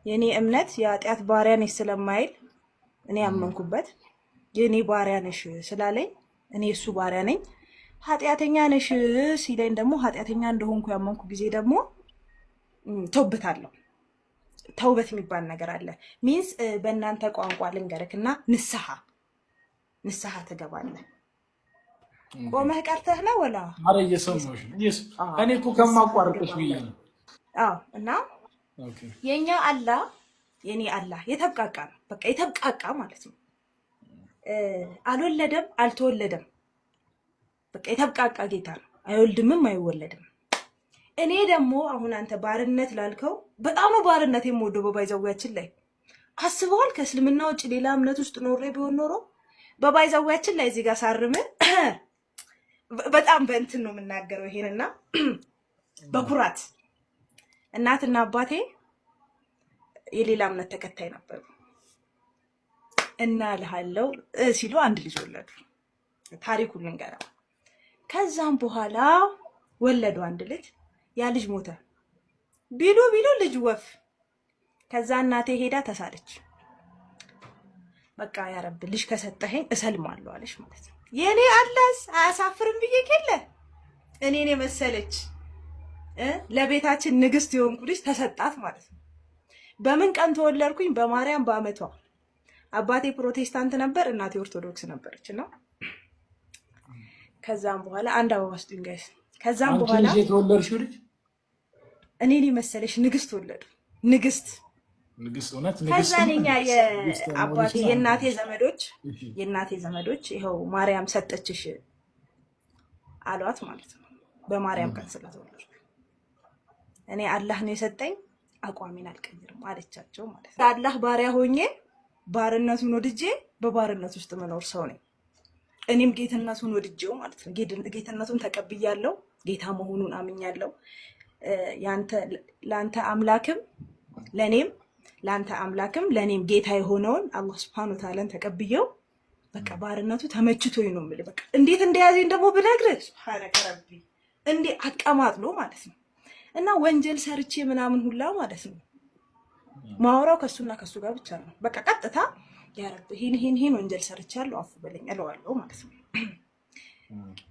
የእኔ እምነት የኃጢአት ባሪያ ነሽ ስለማይል እኔ ያመንኩበት የእኔ ባሪያ ነሽ ስላለኝ እኔ እሱ ባሪያ ነኝ። ኃጢአተኛ ነሽ ሲለኝ ደግሞ ኃጢአተኛ እንደሆንኩ ያመንኩ ጊዜ ደግሞ ተውበታለሁ። ተውበት የሚባል ነገር አለ። Means በእናንተ ቋንቋ ልንገርክ እና ንስሐ ትገባለህ። ቆመህ ቀርተህ ነው ወላ? አረ እየሰማሁሽ ነው። እኔ እኮ ከማቋርጥሽ ብዬ ነው። አዎ፣ እና የኛ አላህ፣ የኔ አላህ የተብቃቃ ነው። በቃ የተብቃቃ ማለት ነው። አልወለደም፣ አልተወለደም። በቃ የተብቃቃ ጌታ ነው። አይወልድምም አይወለድም። እኔ ደግሞ አሁን አንተ ባርነት ላልከው በጣም ነው ባርነት የምወደው። በባይዘዊያችን ላይ አስበዋል። ከእስልምና ውጭ ሌላ እምነት ውስጥ ኖሬ ቢሆን ኖሮ በባይዘዊያችን ላይ እዚህ ጋር ሳርም በጣም በእንትን ነው የምናገረው ይሄንና በኩራት እናትና አባቴ የሌላ እምነት ተከታይ ነበሩ እና እልሃለሁ ሲሉ አንድ ልጅ ወለዱ። ታሪኩን ልንገረው። ከዛም በኋላ ወለዱ አንድ ልጅ። ያ ልጅ ሞተ። ቢሉ ቢሉ ልጅ ወፍ። ከዛ እናቴ ሄዳ ተሳለች። በቃ ያረብ ልጅ ከሰጠኸኝ እሰልማለሁ አለች ማለት ነው። የኔ አላስ አያሳፍርም ብዬ ከለ እኔን የመሰለች ለቤታችን ንግስት የሆንኩ ልጅ ተሰጣት ማለት ነው። በምን ቀን ተወለድኩኝ? በማርያም በአመቷ። አባቴ ፕሮቴስታንት ነበር፣ እናቴ ኦርቶዶክስ ነበረች። እና ከዛም በኋላ አንድ አበባ ስጡኝ guys። ከዛም በኋላ የተወለድሽው ልጅ እኔን የመሰለች ንግስት ወለዱ። ንግስት። ንግስት፣ እውነት። ከዛ እኛ የአባቴ የእናቴ ዘመዶች ይኸው ማርያም ሰጠችሽ አሏት ማለት ነው። በማርያም ቀን ስለተወለድኩ እኔ አላህ ነው የሰጠኝ፣ አቋሜን አልቀይርም አለቻቸው ማለት ነው። አላህ ባሪያ ሆኜ ባርነቱን ወድጄ በባርነት ውስጥ መኖር ሰው ነኝ። እኔም ጌትነቱን ወድጄው ማለት ነው። ጌትነቱን ተቀብያለሁ። ጌታ መሆኑን አምኛለሁ። ለአንተ አምላክም ለእኔም ለአንተ አምላክም ለእኔም ጌታ የሆነውን አላህ ስብሐነ ወተዓላን ተቀብየው በቃ ባርነቱ ተመችቶኝ ነው የምልህ። በቃ እንዴት እንደያዘኝ ደግሞ ብነግርህ ሱብሃነከ ረቢ፣ እንዴ አቀማጥሎ ማለት ነው። እና ወንጀል ሰርቼ ምናምን ሁላ ማለት ነው ማወራው ከሱና ከሱ ጋር ብቻ ነው። በቃ ቀጥታ ያረብ ይሄን ይሄን ይሄን ወንጀል ሰርቻለሁ አፉ በለኝ እለዋለሁ ማለት ነው።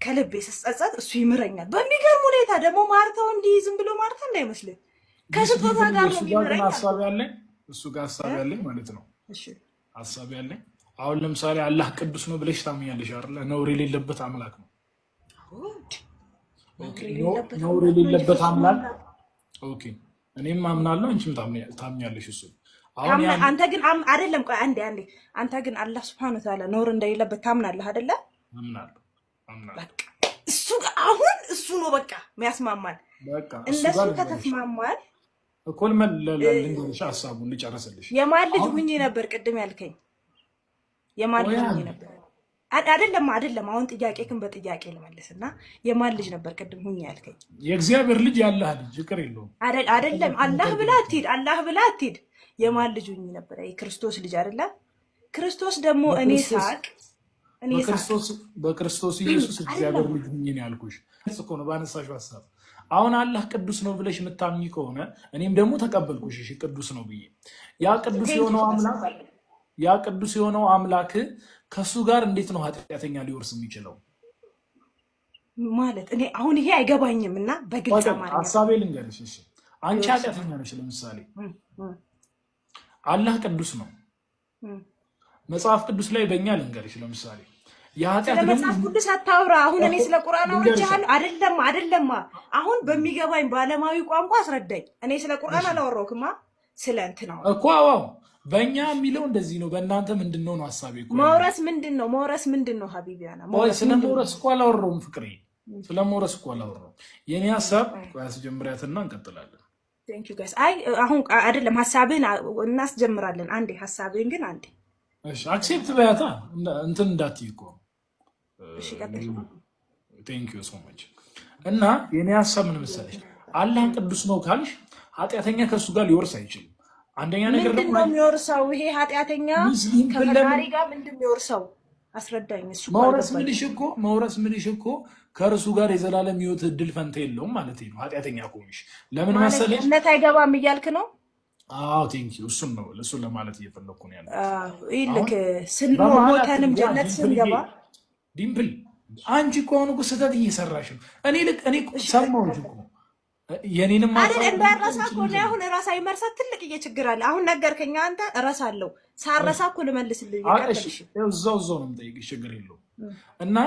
ከልቤ ስጸጸት እሱ ይምረኛል። በሚገርም ሁኔታ ደግሞ ማርተው እንዲህ ዝም ብሎ ማርታ እንዳይመስልህ ከስጦታ ጋር ነው የሚምረኝ። ሀሳብ ያለኝ እሱ ጋር ሀሳብ ያለኝ ማለት ነው። ሀሳብ ያለኝ አሁን ለምሳሌ አላህ ቅዱስ ነው ብለሽ ታምኛለሽ አይደለ? ነውር የሌለበት አምላክ ነው። ነውር የሌለበት አምላክ፣ okay። እኔም አምናለሁ፣ አንቺም ታምኛለሽ። እሱ አንተ ግን አይደለም። ቆይ አንዴ አንዴ። አንተ ግን አላህ ስብሐነ ወተዓላ ነውር እንደሌለበት ታምናለህ አይደለ? አምናለሁ፣ አምናለሁ። እሱ አሁን እሱ ነው በቃ የሚያስማማን። እንደሱ ከተስማማል እኮ ልንገርሽ፣ ሀሳቡን ልጨርስልሽ። የማን ልጅ ሁኜ ነበር ቅድም ያልከኝ? የማን ልጅ ሁኜ ነበር? አይደለም አይደለም። አሁን ጥያቄክን በጥያቄ ልመልስ እና የማን ልጅ ነበር ቅድም ሁኜ ያልከኝ? የእግዚአብሔር ልጅ፣ የአላህ ልጅ፣ ችግር የለውም። አይደለም፣ አላህ ብላ አትሂድ፣ አላህ ብላ አትሂድ። የማን ልጅ ሁኜ ነበር? የክርስቶስ ልጅ አይደለ? ክርስቶስ ደግሞ እኔ ሳቅ እኔ ሳቅ በክርስቶስ ኢየሱስ እግዚአብሔር ልጅ ሁኜ ነው ያልኩሽ እኮ ነው ባነሳሽው ሀሳብ። አሁን አላህ ቅዱስ ነው ብለሽ የምታምኚ ከሆነ እኔም ደግሞ ተቀበልኩሽ፣ እሺ ቅዱስ ነው ብዬ፣ ያ ቅዱስ የሆነው አምላክ ከእሱ ጋር እንዴት ነው ኃጢአተኛ ሊወርስ የሚችለው? ማለት እኔ አሁን ይሄ አይገባኝም እና በግልጽ አማርኛ ሀሳቤ ልንገርሽ። እሺ አንቺ ኃጢአተኛ ነሽ። ለምሳሌ አላህ ቅዱስ ነው። መጽሐፍ ቅዱስ ላይ በእኛ ልንገርሽ፣ ለምሳሌ ስለ መጽሐፍ ቅዱስ አታውራ። አሁን እኔ ስለ ቁርአን አውርቻለሁ። አይደለም አይደለማ። አሁን በሚገባኝ በዓለማዊ ቋንቋ አስረዳኝ። እኔ ስለ ቁርአን አላወራሁክማ፣ ስለ እንትን አወራሁ። እኮ አዎ፣ በእኛ የሚለው እንደዚህ ነው። በእናንተ ምንድን ነው ነው ሀሳቤ እኮ። መውረስ ምንድን ነው? መውረስ ምንድን ነው? ሀቢቢያና ስለ መውረስ እኮ አላወራሁም ፍቅሬ፣ ስለ መውረስ እኮ አላወራሁም። የኔ ሀሳብ ያስጀምሪያትና እንቀጥላለን። አይ አሁን አይደለም፣ ሀሳብህን እናስጀምራለን። አንዴ ሀሳብህን ግን አንዴ Accept በያታ እንትን እንዳትይ እኮ። Thank you so much። እና የኔ ሀሳብ ምን መሰለሽ፣ አላህ ቅዱስ ነው ካልሽ ኃጢአተኛ ከእሱ ጋር ሊወርስ አይችልም። አንደኛ ነገር ምንድን ነው የሚወርሰው? ይሄ ኃጢአተኛ ከፈጣሪ ጋር ምንድን ነው የሚወርሰው? አስረዳኝ። እሱ መውረስ ምልሽ እኮ ከእርሱ ጋር የዘላለም ሕይወት እድል ፈንታ የለውም ማለት ነው። ኃጢአተኛ ከሆንሽ ለምን መሰለሽ ገነት አይገባም እያልክ ነው? አዎ thank you። እሱን ነው እሱን ለማለት እየፈለግኩ ነው ያለው። ይልክ በመሀል ሞተንም አትግቢ ጀነት ዲምፕልዬ፣ ስንገባ ዲምፕል አንቺ እኮ አሁን እኮ ስህተት እየሰራሽ ነው። እኔ ልክ እኔ እኮ ሰማሁሽ እኮ የኔንም አይደል ሀሳብ እንዳረሳ እኮ እኔ አሁን እራሳ መርሳት ትልቅዬ ችግር አለ። አሁን ነገርከኝ አንተ፣ እረሳለሁ። ሳረሳ እኮ ልመልስልህ። ቀጥል። እሺ እዛው እዛው ነው የምጠይቅሽ፣ ችግር የለውም። እና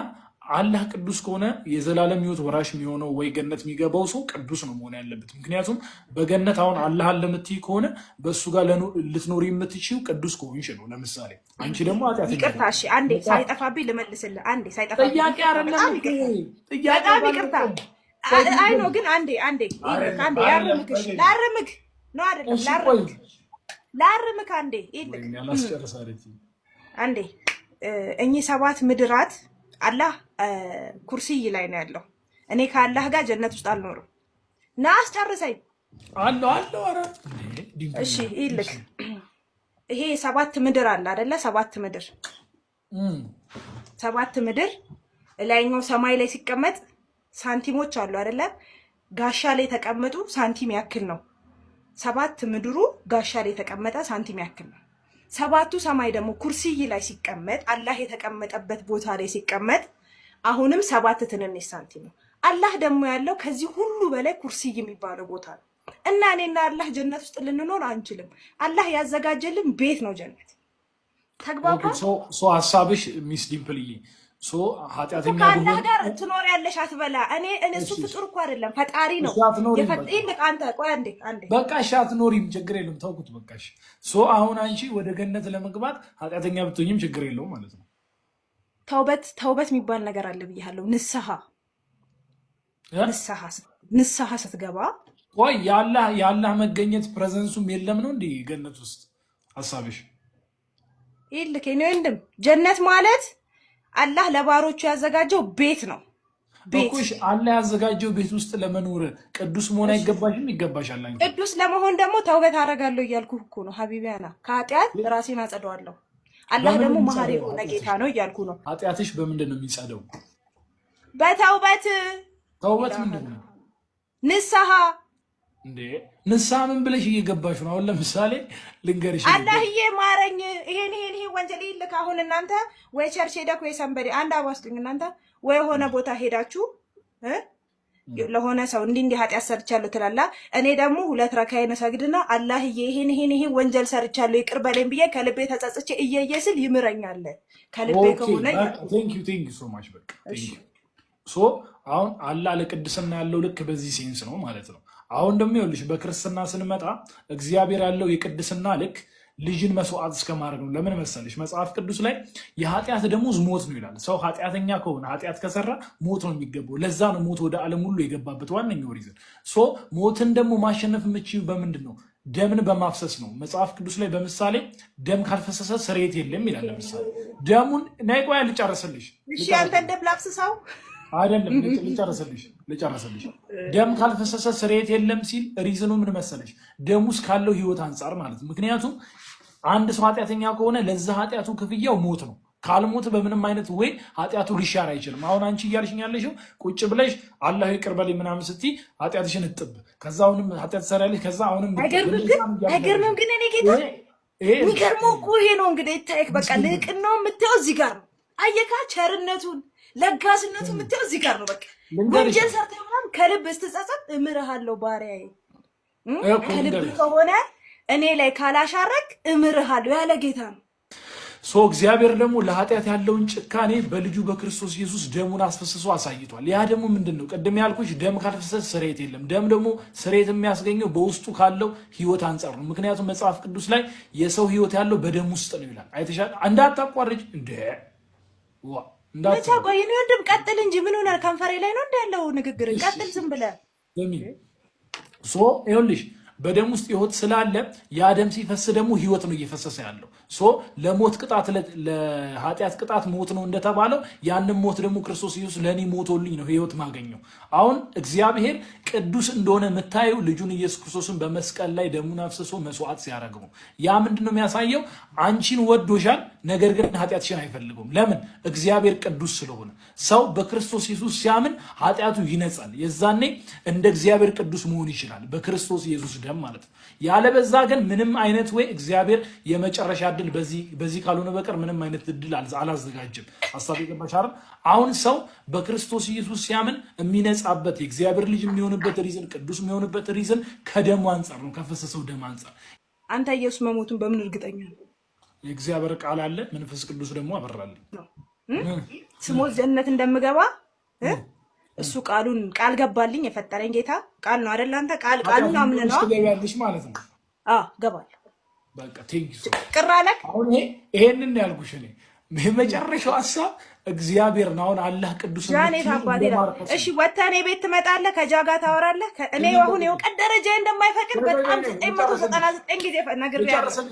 አላህ ቅዱስ ከሆነ የዘላለም ሕይወት ወራሽ የሚሆነው ወይ ገነት የሚገባው ሰው ቅዱስ ነው መሆን ያለበት። ምክንያቱም በገነት አሁን አላህ አለ የምትይ ከሆነ በእሱ ጋር ልትኖሪ የምትችይው ቅዱስ ከሆንሽ ነው። ለምሳሌ አንቺ ደግሞ ኃጢአተኛ ይቅርታ። እሺ አንዴ ሳይጠፋብኝ ልመልስልህ። አንዴ ሳይጠፋብኝ ጥያቄ አይደለም በጣም እኮ ይቅርታ፣ ጥያቄ በጣም ይቅርታ። ባለቀው አይ ነው ግን አንዴ አንዴ ይልክ አንዴ ላርምክሽ፣ ላርምክ ነው አይደለም፣ እሺ ቆይ ላርምክ ላርምክ አንዴ ይልክ ወይኔ አላስጨርስ አለችኝ። አንዴ እኚህ ሰባት ምድራት አላህ ኩርሲይ ላይ ነው ያለው። እኔ ከአላህ ጋር ጀነት ውስጥ አልኖርም። ና አስጨርሰኝ። አለው አለው ኧረ እንዴ ዲምፕል እሺ ይልክ ይሄ ሰባት ምድር አለ አይደለ? ሰባት ምድር ሰባት ምድር ላይኛው ሰማይ ላይ ሲቀመጥ ሳንቲሞች አሉ አይደለ? ጋሻ ላይ የተቀመጡ ሳንቲም ያክል ነው። ሰባት ምድሩ ጋሻ ላይ የተቀመጠ ሳንቲም ያክል ነው። ሰባቱ ሰማይ ደግሞ ኩርሲይ ላይ ሲቀመጥ አላህ የተቀመጠበት ቦታ ላይ ሲቀመጥ አሁንም ሰባት ትንንሽ ሳንቲም ነው። አላህ ደግሞ ያለው ከዚህ ሁሉ በላይ ኩርሲይ የሚባለው ቦታ ነው። እና እኔና አላህ ጀነት ውስጥ ልንኖር አንችልም። አላህ ያዘጋጀልን ቤት ነው ጀነት። ተግባባ። So ሀሳብሽ Miss ዲምፕልዬ so እኮ ኃጢአተኛ ከአላህ ብሆን ጋር ትኖሪያለሽ አትበላ። እኔ እሱ እሺ ፍጡር እኮ አይደለም ፈጣሪ ነው። እሺ አትኖሪም፣ በቃ ይልቅ አንተ ቆይ አንዴ አንዴ በቃ እሺ አትኖሪም፣ ችግር የለም ተውኩት። በቃ እሺ so አሁን አንቺ ወደ ገነት ለመግባት ኃጢአተኛ ብትሆኝም ችግር የለውም ማለት ነው። ተውበት ተውበት የሚባል ነገር አለ ብያለሁ። ንስሐ እ? ንስሐ ንስሐ ስትገባ ቆይ የአላህ መገኘት presence ኡም የለም ነው እንዲህ ገነት ውስጥ ሀሳብሽ? ይልክ የኔ ወንድም ጀነት ማለት አላህ ለባሮቹ ያዘጋጀው ቤት ነው። ቤት እኮ እሺ አላህ ያዘጋጀው ቤት ውስጥ ለመኖር ቅዱስ መሆን እሺ አይገባሽም? ይገባሻል። አንቺ ቅዱስ ለመሆን ደግሞ ተውበት አደርጋለሁ እያልኩ እኮ ነው። ሀቢቢያና ከኃጢአት ራሴን አጸደዋለሁ። አላህ በምን ደግሞ መሀሪ የሚጸደው የሆነ ኃጢአትሽ? ጌታ ነው እያልኩ ነው። ኃጢአትሽ በምንድን ነው የሚጸደው? በተውበት ተውበት ይላሃል ምንድን ነው ንስሐ እንዴ? ንስሐ ምን ብለሽ እየገባሽ ነው? አሁን ለምሳሌ ልንገርሽ እኔ አላህዬ ማረኝ፣ ይሄን ይሄን ይሄን ወንጀል ይልክ። አሁን እናንተ ወይ church ሄደክ ወይ somebody አንድ አባስጡኝ እናንተ ወይ የሆነ ቦታ ሄዳችሁ እ ለሆነ ሰው እንዲህ እንዲህ ኃጢአት ሰርቻለሁ ትላላ። እኔ ደግሞ ሁለት ረካዬን እሰግድና አላህዬ ይሄን ይሄን ይሄን ወንጀል ሰርቻለሁ ይቅር በለኝ ብዬ ከልቤ ተጸጽቼ እየየ ስል ይምረኛል። ከልቤ okay ከሆነ እያልኩ ነው። Thank you, thank you so much በቃ እሺ Thank you። So አሁን አላህ ለቅድስና ያለው ልክ በዚህ sense ነው ማለት ነው። አሁን ደግሞ ይኸውልሽ በክርስትና ስንመጣ እግዚአብሔር ያለው የቅድስና ልክ ልጅን መስዋዕት እስከ ማድረግ ነው። ለምን መሰለሽ? መጽሐፍ ቅዱስ ላይ የኃጢአት ደሞዝ ሞት ነው ይላል። ሰው ኃጢአተኛ ከሆነ ኃጢአት ከሰራ ሞት ነው የሚገባው። ለዛ ነው ሞት ወደ ዓለም ሁሉ የገባበት ዋነኛው reason። So ሞትን ደግሞ ማሸነፍ የምችይው በምንድን ነው? ደምን በማፍሰስ ነው። መጽሐፍ ቅዱስ ላይ በምሳሌ ደም ካልፈሰሰ ስርየት የለም ይላል። ለምሳሌ ደሙን ነይ ቆይ ልጨርስልሽ እሺ አንተ ደም ላፍስሰው አይደለም ልጨርስልሽ ልጨርስልሽ። ደም ካልፈሰሰ ስርየት የለም ሲል reason ኡ ምን መሰለሽ? ደም ውስጥ ካለው ህይወት አንጻር ማለት ነው። ምክንያቱም አንድ ሰው ኃጢአተኛ ከሆነ ለዛ ኃጢአቱ ክፍያው ሞት ነው። ካልሞት በምንም አይነት ወይ ኃጢአቱ ሊሻር አይችልም። አሁን አንቺ እያልሽኝ ያለሽው ቁጭ ብለሽ አላህ ይቅር በለኝ ምናምን ስትይ ኃጢአትሽን እጥብ፣ ከዛ አሁንም ኃጢአት ትሰሪያለሽ፣ ከዛ አሁንም እጥብ። አይገርምም እንደዛ ግን ነው እያልሽ አይገርምም ያለሽው። ግን እኔ ጌታ ይሄ የሚገርመው እኮ ይሄ ነው እንግዲህ ይታየክ። በቃ ልቅናው የምታየው እዚህ ጋር ነው። አየካ ቸርነቱን ለጋስነቱን የምታየው እዚህ ጋር ነው። በቃ ልንገርሽ ወንጀል ሰርተህ ምናምን ከልብ ስትጸጸት እምርሃለሁ ባሪያዬ እኮ ከልብ ልንገርሽ ከሆነ እኔ ላይ ካላሻረክ እምርሃለሁ ያለ ጌታ ነው። So እግዚአብሔር ደግሞ ለኃጢአት ያለውን ጭካኔ በልጁ በክርስቶስ ኢየሱስ ደሙን አስፈስሶ አሳይቷል። ያ ደግሞ ምንድን ነው? ቅድም ያልኩሽ ደም ካልፈሰሰ ስርየት የለም። ደም ደግሞ ስርየት የሚያስገኘው በውስጡ ካለው ሕይወት አንጻር ነው። ምክንያቱም መጽሐፍ ቅዱስ ላይ የሰው ሕይወት ያለው በደም ውስጥ ነው ይላል። አይተሻል። እንዳታቋርጭ እንደ ዋ መቻ እንዳትል ቆይ እኔ ወንድም ቀጥል እንጂ ምን ሆናል? ከንፈሬ ላይ ነው እንደ ያለው ንግግር። ቀጥል ዝም ብለህ። So ይኸውልሽ በደም ውስጥ ህይወት ስላለ ያ ደም ሲፈስ ደግሞ ህይወት ነው እየፈሰሰ ያለው። So ለሞት ቅጣት ለኃጢአት ቅጣት ሞት ነው እንደተባለው ያንን ሞት ደግሞ ክርስቶስ ኢየሱስ ለእኔ ሞቶልኝ ነው ህይወት ማገኘው። አሁን እግዚአብሔር ቅዱስ እንደሆነ የምታየው ልጁን ኢየሱስ ክርስቶስን በመስቀል ላይ ደሙን አፍስሶ መስዋዕት ሲያደርግ ነው። ያ ምንድን ነው የሚያሳየው? አንቺን ወዶሻል፣ ነገር ግን ኃጢአትሽን አይፈልገውም። ለምን? እግዚአብሔር ቅዱስ ስለሆነ። ሰው በክርስቶስ ኢየሱስ ሲያምን ኃጢአቱ ይነጻል። የዛኔ እንደ እግዚአብሔር ቅዱስ መሆን ይችላል፣ በክርስቶስ ኢየሱስ ደም። ደም ማለት ነው። ያለበዛ ግን ምንም አይነት ወይ እግዚአብሔር የመጨረሻ እድል በዚህ ካልሆነ በቀር ምንም አይነት እድል አላዘጋጅም። ሀሳብ የገባሽ አይደል? አሁን ሰው በክርስቶስ ኢየሱስ ሲያምን የሚነጻበት የእግዚአብሔር ልጅ የሚሆንበት reason፣ ቅዱስ የሚሆንበት reason ከደሙ አንጻር ነው፣ ከፈሰሰው ደም አንጻር። አንተ ኢየሱስ መሞቱን በምን እርግጠኛ ነው? የእግዚአብሔር ቃል አለ፣ መንፈስ ቅዱስ ደግሞ አበራልኝ። ስሞት ጀነት እንደምገባ እሱ ቃሉን ቃል ገባልኝ። የፈጠረኝ ጌታ ቃል ነው አይደል? አንተ ቃል ቃሉን አምነህ ነው ትገቢያለሽ ማለት ነው። አዎ ገባለሁ። በቃ thank you። ቅር አለህ? አሁን ይሄንን ያልኩሽ እኔ የመጨረሻው ሀሳብ እግዚአብሔር ነው። አሁን አላህ ቅዱስ ጃኔት አባቴ። እሺ ወጥተህ እኔ ቤት ትመጣለህ፣ ከጃ ጋር ታወራለህ። እኔ አሁን የእውቀት ደረጃ እንደማይፈቅድ በጣም 999 ጊዜ ነግሬሃለሁ።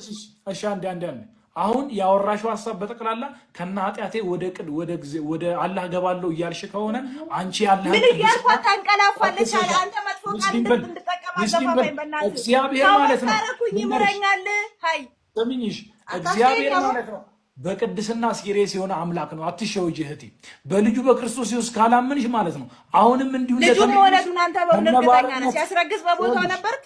እሺ አንዴ አንዴ አንዴ አሁን ያወራሽው ሀሳብ በጠቅላላ ከነ ኃጢአቴ ወደ ቅድ ወደ ጊዜ ወደ አላህ ገባለሁ እያልሽ ከሆነ አንቺ ያለህ ምን እያልኩ ታንቀላፋለች አለ። አንተ መጥፎ ቃል እንድጠቀም አገፋፋኝ። በእናትህ እግዚአብሔር ማለት ነው ይምረኛል። ሀይ ስሚኝሽ፣ እግዚአብሔር ማለት ነው በቅድስና serious የሆነ አምላክ ነው። አትሸውጂ እህቴ። በልጁ በክርስቶስ ኢየሱስ ካላመንሽ ማለት ነው አሁንም እንዲሁ ልጁ መውለዱን አንተ በምን እርግጠኛ ነህ? ሲያስረግዝ በቦታው ነበርክ?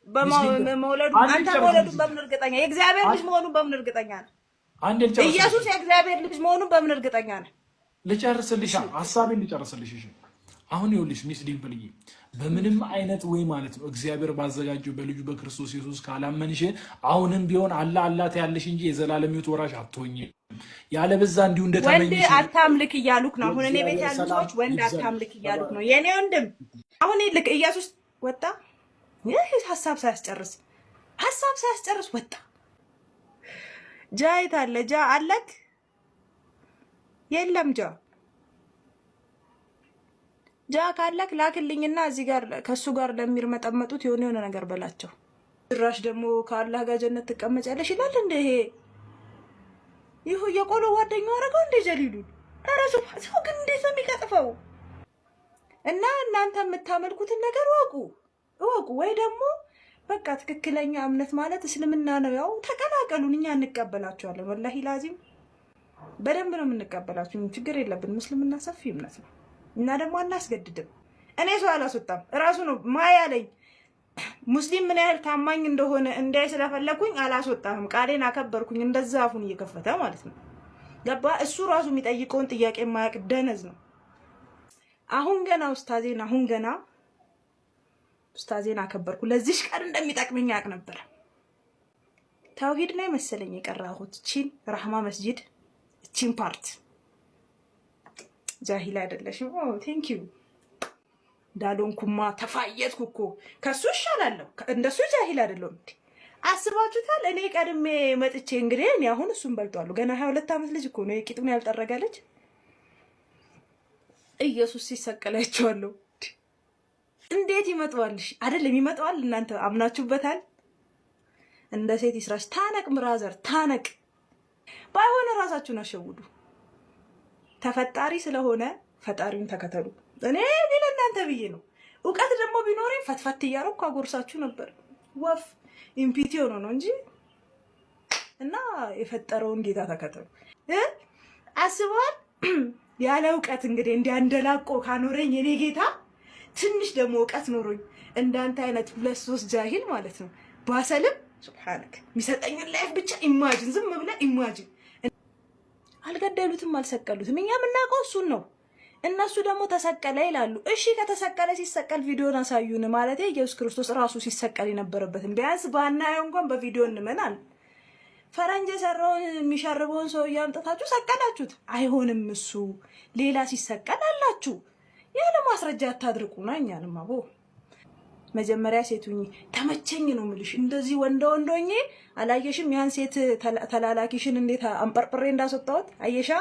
በመውለዱ አንተ መውለዱን በምን እርግጠኛ? የእግዚአብሔር ልጅ መሆኑን በምን እርግጠኛ ነህ? ኢየሱስ የእግዚአብሔር ልጅ መሆኑን በምን እርግጠኛ ነህ? ልጨርስልሽ፣ ሀሳቤን ልጨርስልሽ። እሺ አሁን ይኸውልሽ Miss ዲምፕልዬ በምንም አይነት ወይ ማለት ነው እግዚአብሔር ባዘጋጀው በልጁ በክርስቶስ ኢየሱስ ካላመንሽ አሁንም ቢሆን አላ አላት ያለሽ እንጂ የዘላለም ሕይወት ወራሽ አትሆኝም። ያለበዛ እንዲሁ እንደተመኘሽ ወንድ አታምልክ እያሉክ ነው። አሁን እኔ ቤት ያሉ ሰዎች ወንድ አታምልክ እያሉክ ነው። የኔ ወንድም አሁን ልክ ኢየሱስ ወጣ ይህ ሀሳብ ሳያስጨርስ ሀሳብ ሳያስጨርስ ወጣ። ጃ የት አለ? ጃ አለክ? የለም። ጃ ጃ ካለክ ላክልኝና እዚህ ጋር ከእሱ ጋር ለሚርመጠመጡት የሆነ የሆነ ነገር በላቸው። ጭራሽ ደግሞ ከአላህ ጋር ጀነት ትቀመጫለሽ ይላል። እንደ ይሄ ይሁ የቆሎ ጓደኛው አደረገው እንደ ጀሊሉን። ኧረ ሰው ግን እንዴት ነው የሚቀጥፈው? እና እናንተ የምታመልኩትን ነገር ወቁ እወቁ። ወይ ደግሞ በቃ ትክክለኛ እምነት ማለት እስልምና ነው። ያው ተቀላቀሉን፣ እኛ እንቀበላችኋለን። ወላሂ ላዚም በደንብ ነው የምንቀበላችሁ። ችግር የለብንም። እስልምና ሰፊ እምነት ነው እና ደግሞ አናስገድድም። እኔ ሰው አላስወጣም። እራሱ ነው ማያለኝ ሙስሊም ምን ያህል ታማኝ እንደሆነ እንዳይ ስለፈለኩኝ አላስወጣህም። ቃሌን አከበርኩኝ። እንደዛ አፉን እየከፈተ ማለት ነው። ገባ? እሱ ራሱ የሚጠይቀውን ጥያቄ የማያውቅ ደነዝ ነው። አሁን ገና ኡስታዜን አሁን ገና ኡስታዜን አከበርኩ። ለዚሽ ቀን እንደሚጠቅመኝ አውቅ ነበር። ተውሂድ ላይ መሰለኝ የቀራሁት ቺን ራህማ መስጂድ ቺን part። ጃሂል አይደለሽም። Oh thank you እንዳልሆንኩማ ተፋየትኩ እኮ ከሱ እሻላለሁ። እንደሱ ጃሂል አይደለሁም። እንዴ አስባችሁታል? እኔ ቀድሜ መጥቼ እንግዲህ እኔ አሁን እሱን በልጧለሁ። ገና 22 ዓመት ልጅ እኮ ነው፣ የቂጡን ያልጠረገ ልጅ። ኢየሱስ ሲሰቀል አይቼዋለሁ። እንዴት ይመጣዋልሽ? አይደለም ይመጣዋል። እናንተ አምናችሁበታል። እንደ ሴት ይስራሽ። ታነቅ brother ታነቅ። ባይሆን ራሳችሁን አሸውዱ። ተፈጣሪ ስለሆነ ፈጣሪውን ተከተሉ። እኔ ለእናንተ ብዬ ነው። እውቀት ደግሞ ቢኖረኝ ፈትፈት እያደረኩ አጎርሳችሁ ነበር። ወፍ empty ሆኖ ነው እንጂ እና የፈጠረውን ጌታ ተከተሉ። አስበዋል። ያለ እውቀት እንግዲህ እንዲያንደላቆ ካኖረኝ የኔ ጌታ ትንሽ ደግሞ እውቀት ኖሮኝ እንዳንተ አይነት ሁለት ሶስት ጃሂል ማለት ነው ባሰልም ሱብሓነክ የሚሰጠኝን life ብቻ imagine፣ ዝም ብለህ imagine። አልገደሉትም፣ አልሰቀሉትም። እኛ የምናውቀው እሱን ነው። እነሱ ደግሞ ተሰቀለ ይላሉ። እሺ ከተሰቀለ ሲሰቀል ቪዲዮን አሳዩን። ማለት ኢየሱስ ክርስቶስ ራሱ ሲሰቀል የነበረበትን ቢያንስ ባናየው እንኳን በቪዲዮ እንመናል። ፈረንጅ የሰራውን የሚሸርበውን ሰው እያምጥታችሁ ሰቀላችሁት። አይሆንም። እሱ ሌላ ሲሰቀል አላችሁ። ያለ ማስረጃ አታድርቁና እኛንም አቦ መጀመሪያ ሴቱኝ ተመቸኝ ነው የምልሽ። እንደዚህ ወንደ ወንዶኜ አላየሽም? ያን ሴት ተላላኪሽን እንዴት አንጠርጥሬ እንዳስወጣሁት አየሻ?